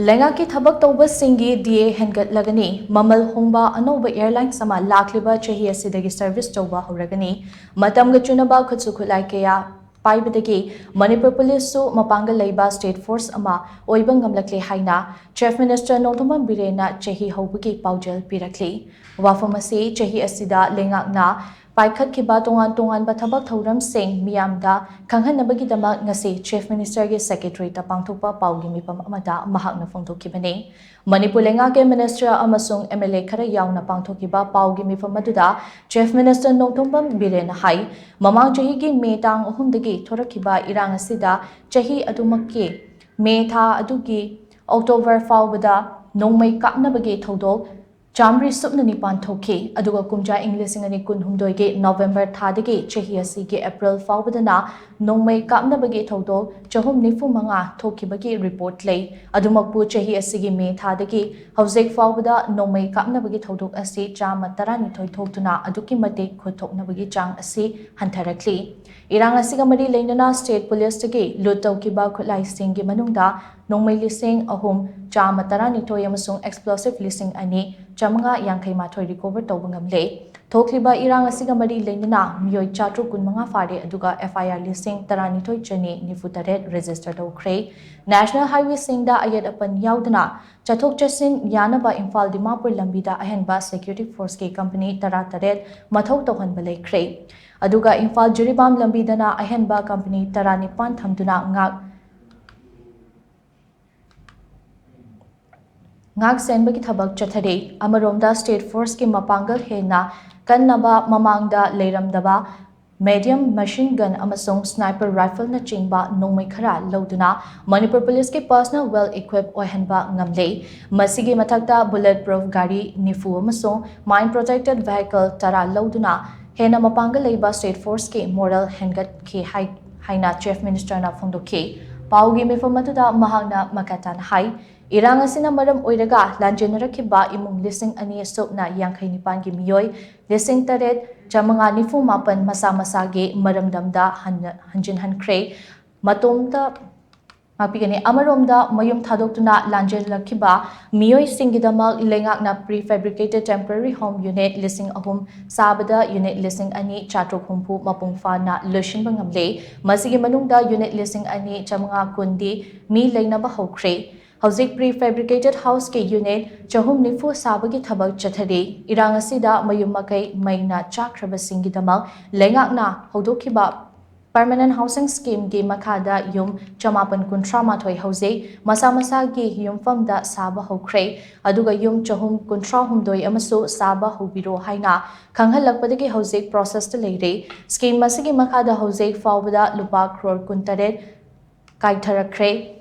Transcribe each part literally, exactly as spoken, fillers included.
ꯂꯩꯉꯥꯛꯀꯤ ꯊꯕꯛ ꯇꯧꯕꯁꯤꯡꯒꯤ ꯗꯤ ꯑꯦ ꯍꯦꯟꯒꯠꯂꯒꯅꯤ꯫ ꯃꯃꯜ ꯍꯣꯡꯕ ꯑꯅꯧꯕ ꯑꯦꯌꯔꯂꯥꯏꯟꯁ ꯑꯃ ꯂꯥꯛꯂꯤꯕ ꯆꯍꯤ ꯑꯁꯤꯗꯒꯤ ꯁꯔꯚꯤꯁ ꯇꯧꯕ ꯍꯧꯔꯒꯅꯤ꯫ ꯃꯇꯝꯒ ꯆꯨꯅꯕ ꯈꯨꯠꯁꯨ ꯈꯨꯠꯂꯥꯏ ꯀꯌꯥ ꯄꯥꯏꯕꯗꯒꯤ ꯃꯅꯤꯄꯨꯔ ꯄꯨꯂꯤꯁꯁꯨ ꯃꯄꯥꯡꯒꯜ ꯂꯩꯕ ꯁ꯭ꯇꯦꯠ ꯐꯣꯔꯁ ꯑꯃ ꯑꯣꯏꯕ ꯉꯝꯂꯛꯂꯦ ꯍꯥꯏꯅ ꯆꯤꯐ ꯃꯤꯅꯤꯁꯇꯔ ꯅꯣꯡꯊꯣꯝꯕꯝ ꯕꯤꯔꯦꯟꯅ ꯆꯍꯤ ꯍꯧꯕꯒꯤ ꯄꯥꯎꯖꯦꯜ ꯄꯤꯔꯛꯂꯤ꯫ ꯋꯥꯐꯝ ꯑꯁꯤ ꯆꯍꯤ ꯑꯁꯤꯗ ꯂꯩꯉꯥꯛꯅ ꯄꯥꯏꯈꯠꯈꯤꯕ ꯇꯣꯉꯥꯟ ꯇꯣꯉꯥꯟꯕ ꯊꯕꯛ ꯊꯧꯔꯝꯁꯤꯡ ꯃꯤꯌꯥꯝꯗ ꯈꯪꯍꯟꯅꯕꯒꯤꯗꯃꯛ ꯉꯁꯤ ꯆꯤꯐ ꯃꯤꯅꯤꯁꯇꯔꯒꯤ ꯁꯦꯀ꯭ꯔꯦꯇꯔꯤꯌꯦꯠꯇ ꯄꯥꯡꯊꯣꯛꯄ ꯄꯥꯎꯒꯤ ꯃꯤꯐꯝ ꯑꯃꯗ ꯃꯍꯥꯛꯅ ꯐꯣꯡꯗꯣꯛꯈꯤꯕꯅꯤ꯫ ꯃꯅꯤꯄꯨꯔ ꯂꯩꯉꯥꯛꯀꯤ ꯃꯤꯅꯤꯁꯇꯔ ꯑꯃꯁꯨꯡ ꯑꯦꯝ ꯑꯦꯜ ꯑꯦ ꯈꯔ ꯌꯥꯎꯅ ꯄꯥꯡꯊꯣꯛꯈꯤꯕ ꯄꯥꯎꯒꯤ ꯃꯤꯐꯝ ꯑꯗꯨꯗ ꯆꯤꯐ ꯃꯤꯅꯤꯁꯇꯔ ꯅꯣꯡꯊꯣꯝꯕꯝ ꯕꯤꯔꯦꯟꯅ ꯍꯥꯏ, ꯃꯃꯥꯡ ꯆꯍꯤꯒꯤ ꯃꯦ ꯇꯥꯡ ꯑꯍꯨꯝꯗꯒꯤ ꯊꯣꯔꯛꯈꯤꯕ ꯏꯔꯥꯡ ꯑꯁꯤꯗ ꯆꯍꯤ ꯑꯗꯨꯃꯛꯀꯤ ꯃꯦ ꯊꯥ ꯑꯗꯨꯒꯤ ꯑꯣꯛꯇꯣꯕꯔ ꯐꯥꯎꯕꯗ ꯅꯣꯡꯃꯩ ꯀꯥꯞꯅꯕꯒꯤ ꯊꯧꯗꯣꯛ ꯆꯥꯃꯔꯤ ꯁꯨꯞꯅ ꯅꯤꯄꯥꯟ ꯊꯣꯛꯈꯤ꯫ ꯑꯗꯨꯒ ꯀꯨꯝꯖꯥ ꯏꯪ ꯂꯤꯁꯤꯡ ꯑꯅꯤ ꯀꯨꯟꯍꯨꯝꯗꯣꯏꯒꯤ ꯅꯣꯕꯦꯝꯕꯔ ꯊꯥꯗꯒꯤ ꯆꯍꯤ ꯑꯁꯤꯒꯤ ꯑꯦꯄ꯭ꯔꯤꯜ ꯐꯥꯎꯕꯗꯅ ꯅꯣꯡꯃꯩ ꯀꯥꯞꯅꯕꯒꯤ ꯊꯧꯗꯣꯛ ꯆꯍꯨꯝ ꯅꯤꯐꯨ ꯃꯉꯥ ꯊꯣꯛꯈꯤꯕꯒꯤ ꯔꯤꯄꯣꯔꯠ ꯂꯩ꯫ ꯑꯗꯨꯃꯛꯄꯨ ꯆꯍꯤ ꯑꯁꯤꯒꯤ ꯃꯦ ꯊꯥꯗꯒꯤ ꯍꯧꯖꯤꯛ ꯐꯥꯎꯕꯗ ꯅꯣꯡꯃꯩ ꯀꯥꯞꯅꯕꯒꯤ ꯊꯧꯗꯣꯛ ꯑꯁꯤ ꯆꯥꯝꯃ ꯇꯔꯥꯅꯤꯊꯣꯏ ꯊꯣꯛꯇꯨꯅ ꯑꯗꯨꯛꯀꯤ ꯃꯇꯤꯛ ꯈꯨꯠ ꯊꯣꯛꯅꯕꯒꯤ ꯆꯥꯡ ꯑꯁꯤ ꯍꯟꯊꯔꯛꯂꯤ꯫ ꯏꯔꯥꯡ ꯑꯁꯤꯒ ꯃꯔꯤ ꯂꯩꯅꯅ ꯁ꯭ꯇꯦꯠ ꯄꯨꯂꯤꯁꯇꯒꯤ ꯂꯨꯠ ꯇꯧꯈꯤꯕ ꯈꯨꯠꯂꯥꯏꯁꯤꯡꯒꯤ ꯃꯅꯨꯡꯗ ꯅꯣꯡꯃꯩ ꯂꯤꯁꯤꯡ ꯑꯍꯨꯝ ꯆꯥꯝꯃ ꯇꯔꯥꯅꯤꯊꯣꯏ ꯑꯃꯁꯨꯡ ꯑꯦꯛꯁꯄ꯭ꯂꯣꯁꯤꯚ ꯂꯤꯁꯤꯡ ꯑꯅꯤ ꯆꯥꯝꯃꯉꯥ ꯌꯥꯡꯈꯩ ꯃꯥꯊꯣꯏ ꯔꯤꯀꯣꯚꯔ ꯇꯧꯕ ꯉꯝꯂꯦ꯫ ꯊꯣꯛꯂꯤꯕ ꯏꯔꯥꯡ ꯑꯁꯤꯒ ꯃꯔꯤ ꯂꯩꯅꯅ ꯃꯤꯑꯣꯏ ꯆꯥꯇ꯭ꯔꯨꯛ ꯀꯨꯟꯃꯉꯥ ꯐꯥꯔꯦ, ꯑꯗꯨꯒ ꯑꯦꯐ ꯑꯥꯏ ꯑꯥꯔ ꯂꯤꯁꯤꯡ ꯇꯔꯥꯅꯤꯊꯣꯏ ꯆꯅꯤ ꯅꯤꯐꯨ ꯇꯔꯦꯠ ꯔꯦꯖꯤꯁꯇꯔ ꯇꯧꯈ꯭ꯔꯦ꯫ ꯅꯦꯁꯅꯦꯜ ꯍꯥꯏꯋꯦꯁꯤꯡꯗ ꯑꯌꯦꯠ ꯑꯄꯟ ꯌꯥꯎꯗꯅ ꯆꯠꯊꯣꯛ ꯆꯠꯁꯤꯟ ꯌꯥꯅꯕ ꯏꯝꯐꯥꯜ ꯗꯤꯃꯥꯄꯨꯔ ꯂꯝꯕꯤꯗ ꯑꯍꯦꯟꯕ ꯁꯦꯀ꯭ꯌꯨꯔꯤꯇꯤ ꯐꯣꯔꯁꯀꯤ ꯀꯝꯄꯅꯤ ꯇꯔꯥꯇꯔꯦꯠ ꯃꯊꯧ ꯇꯧꯍꯟꯕ ꯂꯩꯈ꯭ꯔꯦ꯫ ꯑꯗꯨꯒ ꯏꯝꯐꯥꯜ ꯖꯤꯔꯤꯕꯥꯝ ꯂꯝꯕꯤꯗꯅ ꯑꯍꯦꯟꯕ ꯀꯝꯄꯅꯤ ꯇꯔꯥꯅꯤꯄꯥꯟ ꯊꯝꯗꯨꯅ ꯉꯥꯛ ꯉꯥꯛ ꯁꯦꯟꯕꯒꯤ ꯊꯕꯛ ꯆꯠꯊꯔꯤ꯫ ꯑꯃꯔꯣꯝꯗ ꯁ꯭ꯇꯦꯠ ꯐꯣꯔꯁꯀꯤ ꯃꯄꯥꯡꯒꯜ ꯍꯦꯟꯅ ꯀꯟꯅꯕ ꯃꯃꯥꯡꯗ ꯂꯩꯔꯝꯗꯕ ꯃꯦꯗꯤꯌꯝ ꯃꯦꯁꯤꯟ ꯒꯟ ꯑꯃꯁꯨꯡ ꯁ꯭ꯅꯥꯏꯄꯔ ꯔꯥꯏꯐꯜꯅꯆꯤꯡꯕ ꯅꯣꯡꯃꯩ ꯈꯔ ꯂꯧꯗꯨꯅ ꯃꯅꯤꯄꯨꯔ ꯄꯨꯂꯤꯁꯀꯤ ꯄꯔꯁꯅꯦꯜ ꯋꯦꯜ ꯏꯀ꯭ꯋꯤꯞ ꯑꯣꯏꯍꯟꯕ ꯉꯝꯂꯦ꯫ ꯃꯁꯤꯒꯤ ꯃꯊꯛꯇ ꯕꯨꯂꯦꯠ ꯄ꯭ꯔꯨꯐ ꯒꯥꯔꯤ ꯅꯤꯐꯨ ꯑꯃꯁꯨꯡ ꯃꯥꯏꯟ ꯄ꯭ꯔꯣꯇꯦꯛꯇꯦꯗ ꯚꯦꯍꯤꯀꯜ ꯇꯔꯥ ꯂꯧꯗꯨꯅ ꯍꯦꯟꯅ ꯃꯄꯥꯡꯒꯜ ꯂꯩꯕ ꯁ꯭ꯇꯦꯠ ꯐꯣꯔꯁꯀꯤ ꯃꯣꯔꯦꯜ ꯍꯦꯟꯒꯠꯈꯤ ꯍꯥꯏ-, ꯍꯥꯏꯅ ꯆꯤꯐ ꯃꯤꯅꯤꯁꯇꯔꯅ ꯐꯣꯡꯗꯣꯛꯈꯤ꯫ ꯄꯥꯎꯒꯤ ꯃꯤꯐꯝ ꯑꯗꯨꯗ ꯃꯍꯥꯛꯅ ꯃꯈꯥ ꯇꯥꯅ ꯍꯥꯏ, ꯏꯔꯥꯡ ꯑꯁꯤꯅ ꯃꯔꯝ ꯑꯣꯏꯔꯒ ꯂꯥꯟꯖꯦꯟꯅꯔꯛꯈꯤꯕ ꯏꯃꯨꯡ ꯂꯤꯁꯤꯡ ꯑꯅꯤ ꯁꯨꯞꯅ ꯌꯥꯡꯈꯩ ꯅꯤꯄꯥꯟꯒꯤ ꯃꯤꯑꯣꯏ ꯂꯤꯁꯤꯡ ꯇꯔꯦꯠ ꯆꯥꯝꯃꯉꯥ ꯅꯤꯐꯨ ꯃꯥꯄꯟ ꯃꯁꯥ ꯃꯁꯥꯒꯤ ꯃꯔꯝꯗꯝꯗ ꯍꯟ-, ꯍꯟꯖꯤꯟꯍꯟꯈ꯭ꯔꯦ꯫ ꯃꯇꯣꯝꯇ ꯉꯥꯛꯄꯤꯒꯅꯤ꯫ ꯑꯃꯔꯣꯝꯗ, ꯃꯌꯨꯝ ꯊꯥꯗꯣꯛꯇꯨꯅ ꯂꯥꯟꯖꯦꯜꯂꯛꯈꯤꯕ ꯃꯤꯑꯣꯏꯁꯤꯡꯒꯤꯗꯃꯛ ꯂꯩꯉꯥꯛꯅ pre fabricated temporary home unit ꯂꯤꯁꯤꯡ ꯑꯍꯨꯝ ꯁꯥꯕꯗ unit ꯂꯤꯁꯤꯡ ꯑꯅꯤ ꯆꯥꯇ꯭ꯔꯨꯛ ꯍꯨꯝꯐꯨ ꯃꯄꯨꯡ ꯐꯥꯅ ꯂꯣꯏꯁꯤꯟꯕ ꯉꯝꯂꯦ꯫ ꯃꯁꯤꯒꯤ ꯃꯅꯨꯡꯗ unit ꯂꯤꯁꯤꯡ ꯑꯅꯤ ꯆꯥꯃꯉꯥ ꯀꯨꯟꯗꯤ ꯃꯤ ꯂꯩꯅꯕ ꯍꯧꯈ꯭ꯔꯦ꯫ ꯍꯧꯖꯤꯛ pre fabricated houseꯀꯤ unit ꯆꯍꯨꯝ ꯅꯤꯐꯨ ꯁꯥꯕꯒꯤ ꯊꯕꯛ ꯆꯠꯊꯔꯤ꯫ ꯏꯔꯥꯡ ꯑꯁꯤꯗ ꯃꯌꯨꯝ ꯃꯀꯩ ꯃꯩꯅ ꯆꯥꯛꯈ꯭ꯔꯕꯁꯤꯡꯒꯤꯗꯃꯛ ꯂꯩꯉꯥꯛꯅ ꯍꯧꯗꯣꯛꯈꯤꯕ Permanent Housing Schemeꯒꯤ ꯃꯈꯥꯗ ꯌꯨꯝ ꯆꯃꯥꯄꯟ ꯀꯨꯟꯊ꯭ꯔꯥ ꯃꯥꯊꯣꯏ ꯍꯧꯖꯤꯛ ꯃꯁꯥ ꯃꯁꯥꯒꯤ ꯌꯨꯝꯐꯝꯗ ꯁꯥꯕ ꯍꯧꯈ꯭ꯔꯦ꯫ ꯑꯗꯨꯒ ꯌꯨꯝ ꯆꯍꯨꯝ ꯀꯨꯟꯊ꯭ꯔꯥ ꯍꯨꯝꯗꯣꯏ ꯑꯃꯁꯨ ꯁꯥꯕ ꯍꯧꯕꯤꯔꯣ ꯍꯥꯏꯅ ꯈꯪꯍꯜꯂꯛꯄꯗꯒꯤ ꯍꯧꯖꯤꯛ processꯇ ꯂꯩꯔꯦ꯫ Scheme ꯑꯁꯤꯒꯤ ꯃꯈꯥꯗ ꯍꯧꯖꯤꯛ ꯐꯥꯎꯕꯗ ꯂꯨꯄꯥ ꯀ꯭ꯔꯣꯔ ꯀꯨꯟꯇꯔꯦꯠ ꯀꯥꯏꯊꯔꯛꯈ꯭ꯔꯦ꯫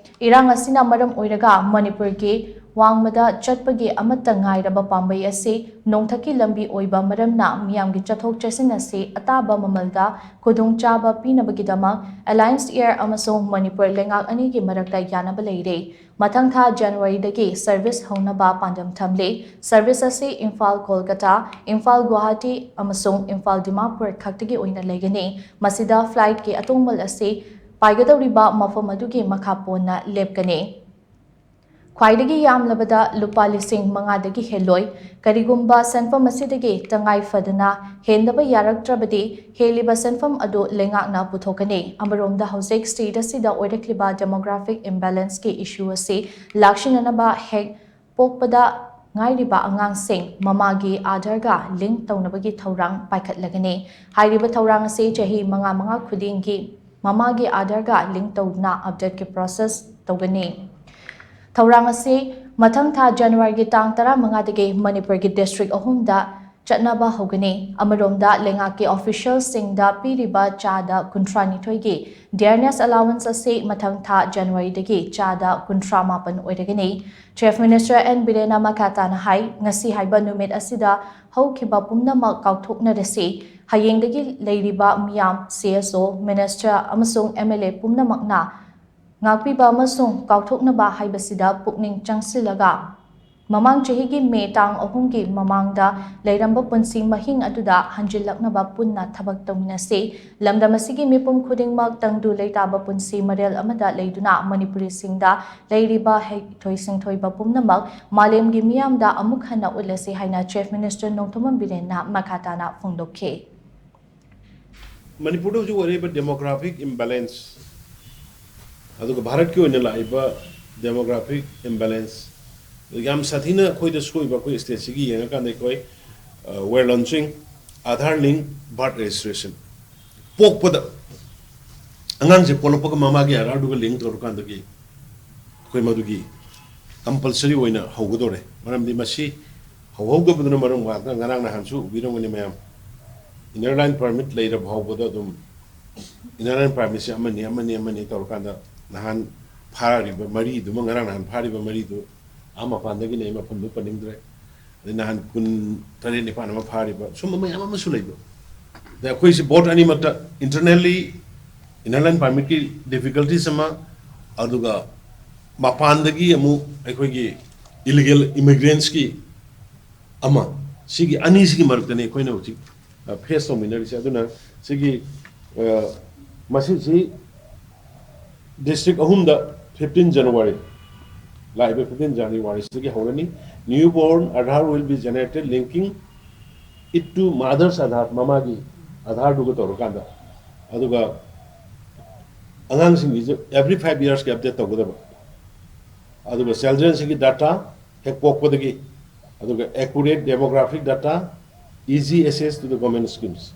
ꯏꯔꯥꯡ ꯑꯁꯤꯅ ꯃꯔꯝ ꯑꯣꯏꯔꯒ ꯃꯅꯤꯄꯨꯔꯒꯤ ꯋꯥꯡꯃꯗ ꯆꯠꯄꯒꯤ ꯑꯃꯠꯇ ꯉꯥꯏꯔꯕ ꯄꯥꯝꯕꯩ ꯑꯁꯤ ꯅꯣꯡꯊꯛꯀꯤ ꯂꯝꯕꯤ ꯑꯣꯏꯕ ꯃꯔꯝꯅ ꯃꯤꯌꯥꯝꯒꯤ ꯆꯠꯊꯣꯛ ꯆꯠꯁꯤꯟ ꯑꯁꯤ ꯑꯇꯥꯕ ꯃꯃꯜꯗ ꯈꯨꯗꯣꯡꯆꯥꯕ ꯄꯤꯅꯕꯒꯤꯗꯃꯛ Alliance Air ꯑꯃꯁꯨꯡ ꯃꯅꯤꯄꯨꯔ ꯂꯩꯉꯥꯛ ꯑꯅꯤꯒꯤ ꯃꯔꯛꯇ ꯌꯥꯅꯕ ꯂꯩꯔꯦ꯫ ꯃꯊꯪ ꯊꯥ ꯖꯅꯋꯥꯔꯤꯗꯒꯤ service ꯍꯧꯅꯕ ꯄꯥꯟꯗꯝ ꯊꯝꯂꯤ꯫ Service ꯑꯁꯤ ꯏꯝꯐꯥꯜ ꯀꯣꯜꯀꯇꯥ, ꯏꯝꯐꯥꯜ ꯒꯨꯋꯥꯍꯥꯇꯤ ꯑꯃꯁꯨꯡ ꯏꯝꯐꯥꯜ ꯗꯤꯃꯥꯄꯨꯔ ꯈꯛꯇꯒꯤ ꯑꯣꯏꯅ ꯂꯩꯒꯅꯤ꯫ ꯃꯁꯤꯗ flightꯀꯤ ꯑꯇꯣꯡꯃꯜ ꯑꯁꯤ ꯄꯥꯏꯒꯗꯧꯔꯤꯕ ꯃꯐꯝ ꯑꯗꯨꯒꯤ ꯃꯈꯥ ꯄꯣꯟꯅ ꯂꯦꯞꯀꯅꯤ꯫ ꯈ꯭ꯋꯥꯏꯗꯒꯤ ꯌꯥꯝꯂꯕꯗ ꯂꯨꯄꯥ ꯂꯤꯁꯤꯡ ꯃꯉꯥꯗꯒꯤ ꯍꯦꯜꯂꯣꯏ꯫ ꯀꯔꯤꯒꯨꯝꯕ ꯁꯦꯟꯐꯝ ꯑꯁꯤꯗꯒꯤ ꯇꯉꯥꯏ ꯐꯗꯅ ꯍꯦꯟꯗꯕ ꯌꯥꯔꯛꯇ꯭ꯔꯕꯗꯤ, ꯍꯦꯜꯂꯤꯕ ꯁꯦꯟꯐꯝ ꯑꯗꯨ ꯂꯩꯉꯥꯛꯅ ꯄꯨꯊꯣꯛꯀꯅꯤ꯫ ꯑꯃꯔꯣꯝꯗ, ꯍꯧꯖꯤꯛ state ꯑꯁꯤꯗ ꯑꯣꯏꯔꯛꯂꯤꯕ demographic imbalanceꯀꯤ issue ꯑꯁꯤ ꯂꯥꯛꯁꯤꯟꯅꯅꯕ ꯍꯦꯛ ꯄꯣꯛꯄꯗ ꯉꯥꯏꯔꯤꯕ ꯑꯉꯥꯡꯁꯤꯡ ꯃꯃꯥꯒꯤ ꯑꯥꯙꯥꯔꯒ link ꯇꯧꯅꯕꯒꯤ ꯊꯧꯔꯥꯡ ꯄꯥꯏꯈꯠꯂꯒꯅꯤ꯫ ꯍꯥꯏꯔꯤꯕ ꯊꯧꯔꯥꯡ ꯑꯁꯤ ꯆꯍꯤ ꯃꯉꯥ ꯃꯉꯥ ꯈꯨꯗꯤꯡꯒꯤ ꯃꯃꯥꯒꯤ ꯑꯥꯙꯥꯔꯒ link ꯇꯧꯗꯨꯅ updateꯀꯤ process ꯇꯧꯒꯅꯤ꯫ ꯊꯧꯔꯥꯡ ꯑꯁꯤ ꯃꯊꯪ ꯊꯥ ꯖꯅꯋꯥꯔꯤꯒꯤ ꯇꯥꯡ ꯇꯔꯥꯃꯉꯥꯗꯒꯤ ꯃꯅꯤꯄꯨꯔꯒꯤ district ꯑꯍꯨꯝꯗ ꯆꯠꯅꯕ ꯍꯧꯒꯅꯤ꯫ ꯑꯃꯔꯣꯝꯗ, ꯂꯩꯉꯥꯛꯀꯤ officialꯁꯤꯡꯗ ꯄꯤꯔꯤꯕ ꯆꯥꯗ ꯀꯨꯟꯊ꯭ꯔꯥꯅꯤꯊꯣꯏꯒꯤ dearness allowance ꯑꯁꯤ ꯃꯊꯪ ꯊꯥ ꯖꯅꯋꯥꯔꯤꯗꯒꯤ ꯆꯥꯗ ꯀꯨꯟꯊ꯭ꯔꯥ ꯃꯥꯄꯟ ꯑꯣꯏꯔꯒꯅꯤ꯫ Chief Minister N ꯕꯤꯔꯦꯟꯅ ꯃꯈꯥ ꯇꯥꯅ ꯍꯥꯏ, ꯉꯁꯤ ꯍꯥꯏꯕ ꯅꯨꯃꯤꯠ ꯑꯁꯤꯗ ꯍꯧꯈꯤꯕ ꯄꯨꯝꯅꯃꯛ ꯀꯥꯎꯊꯣꯛꯅꯔꯁꯤ꯫ ꯍꯌꯦꯡꯗꯒꯤ ꯂꯩꯔꯤꯕ ꯃꯤꯌꯥꯝ, C S O, minister ꯑꯃꯁꯨꯡ M L A ꯄꯨꯝꯅꯃꯛꯅ ꯉꯥꯛꯄꯤꯕ ꯑꯃꯁꯨꯡ ꯀꯥꯎꯊꯣꯛꯅꯕ ꯍꯥꯏꯕꯁꯤꯗ ꯄꯨꯛꯅꯤꯡ ꯆꯪꯁꯤꯜꯂꯒ ꯃꯃꯥꯡ ꯆꯍꯤꯒꯤ ꯃꯦ ꯇꯥꯡ ꯑꯍꯨꯝꯒꯤ ꯃꯃꯥꯡꯗ ꯂꯩꯔꯝꯕ ꯄꯨꯟꯁꯤ ꯃꯍꯤꯡ ꯑꯗꯨꯗ ꯍꯟꯖꯤꯜꯂꯛꯅꯕ ꯄꯨꯟꯅ ꯊꯕꯛ ꯇꯧꯃꯤꯟꯅꯁꯤ꯫ ꯂꯝꯗꯝ ꯑꯁꯤꯒꯤ ꯃꯤꯄꯨꯝ ꯈꯨꯗꯤꯡꯃꯛ ꯇꯪꯗꯨ ꯂꯩꯇꯥꯕ ꯄꯨꯟꯁꯤ ꯃꯔꯦꯜ ꯑꯃꯗ ꯂꯩꯗꯨꯅ ꯃꯅꯤꯄꯨꯔꯤꯁꯤꯡꯗ ꯂꯩꯔꯤꯕ ꯍꯩꯊꯣꯏ ꯁꯤꯡꯊꯣꯏꯕ ꯄꯨꯝꯅꯃꯛ ꯃꯥꯂꯦꯝꯒꯤ ꯃꯤꯌꯥꯝꯗ ꯑꯃꯨꯛ ꯍꯟꯅ ꯎꯠꯂꯁꯤ ꯍꯥꯏꯅ Chief Minister ꯅꯣꯡꯊꯣꯝꯕꯝ ꯕꯤꯔꯦꯟꯅ ꯃꯈꯥ ꯇꯥꯅ ꯐꯣꯡꯗꯣꯛꯈꯤ꯫ ꯃꯅꯤꯄꯨꯔꯗ ꯍꯧꯖꯤꯛ ꯑꯣꯏꯔꯛꯏꯕ demographic imbalance, ꯑꯗꯨꯒ ꯚꯥꯔꯠꯀꯤ ꯑꯣꯏꯅ ꯂꯥꯛꯏꯕ demographic imbalance ꯌꯥꯝ ꯁꯥꯊꯤꯅ ꯑꯩꯈꯣꯏꯗ ꯁꯣꯛꯏꯕ ꯑꯩꯈꯣꯏ stateꯁꯤꯒꯤ ꯌꯦꯡꯉꯀꯥꯟꯗ ꯑꯩꯈꯣꯏ, uh, we are launching Aadhaar link birth registration꯫ ꯄꯣꯛꯄꯗ ꯑꯉꯥꯡꯁꯦ ꯄꯣꯛꯂꯛꯄꯒ ꯃꯃꯥꯒꯤ ꯑꯥꯙꯥꯔꯗꯨꯒ link ꯇꯧꯔꯀꯥꯟꯗꯒꯤ ꯑꯩꯈꯣꯏ ꯃꯗꯨꯒꯤ compulsory ꯑꯣꯏꯅ ꯍꯧꯒꯗꯧꯔꯦ꯫ ꯃꯔꯝꯗꯤ ꯃꯁꯤ ꯍꯧꯍꯧꯗꯕꯗꯨꯅ ꯃꯔꯝ ꯑꯣꯏꯔꯒ ꯉꯔꯥꯡ ꯅꯍꯥꯟꯁꯨ ꯎꯕꯤꯔꯝꯒꯅꯤ ꯃꯌꯥꯝ, inner line permit ꯂꯩꯔ ꯐꯥꯎꯕꯗ ꯑꯗꯨꯝ inner line permitꯁꯦ ꯑꯃꯅꯤ ꯑꯃꯅꯤ ꯑꯃꯅꯤ ꯇꯧꯔꯀꯥꯟꯗ ꯅꯍꯥꯟ ꯐꯥꯔꯤꯕ ꯃꯔꯤꯗꯨꯃ, ꯉꯔꯥꯡ ꯅꯍꯥꯟ ꯐꯥꯔꯤꯕ ꯃꯔꯤꯗꯨ ꯑꯥ ꯃꯄꯥꯟꯗꯒꯤꯅꯦ, ꯑꯩ ꯃꯐꯝꯗꯨ ꯄꯟꯅꯤꯡꯗ꯭ꯔꯦ꯫ ꯑꯗꯩ ꯅꯍꯥꯟ ꯀꯨꯟ ꯇꯔꯦꯠ ꯅꯤꯄꯥꯟ ꯑꯃ ꯐꯥꯔꯤꯕ, ꯁꯨꯝꯕ ꯃꯌꯥꯝ ꯑꯃꯁꯨ ꯂꯩꯕ꯫ ꯑꯗꯩ ꯑꯩꯈꯣꯏꯁꯤ both ꯑꯅꯤꯃꯛꯇ internally inner line permitꯀꯤ difficulties ꯑꯃ, ꯑꯗꯨꯒ ꯃꯄꯥꯟꯗꯒꯤ ꯑꯃꯨꯛ ꯑꯩꯈꯣꯏꯒꯤ illegal immigrantsꯀꯤ ꯑꯃ, ꯁꯤꯒꯤ ꯑꯅꯤꯁꯤꯒꯤ ꯃꯔꯛꯇꯅꯤ ꯑꯩꯈꯣꯏꯅ ꯍꯧꯖꯤꯛ face ꯇꯧꯃꯤꯟꯅꯔꯤꯁꯦ꯫ ꯑꯗꯨꯅ ꯁꯤꯒꯤ, ꯑ, ꯃꯁꯤꯁꯤ district ꯑꯍꯨꯝꯗ fifteen January, ꯂꯥꯛꯏꯕ fifteen Januaryꯁꯤꯗꯒꯤ ꯍꯧꯔꯅꯤ꯫ Newborn Aadhaar will be generated linking it to mother's Aadhaar, ꯃꯃꯥꯒꯤ ꯑꯥꯙꯥꯔꯗꯨꯒ ꯇꯧꯔꯀꯥꯟꯗ꯫ ꯑꯗꯨꯒ ꯑꯉꯥꯡꯁꯤꯡꯒꯤꯁꯨ every five yearsꯀꯤ update ꯇꯧꯒꯗꯕ꯫ ꯑꯗꯨꯒ childrenꯁꯤꯒꯤ data ꯍꯦꯛ ꯄꯣꯛꯄꯗꯒꯤ, ꯑꯗꯨꯒ accurate demographic data, easy access to the government schemes꯫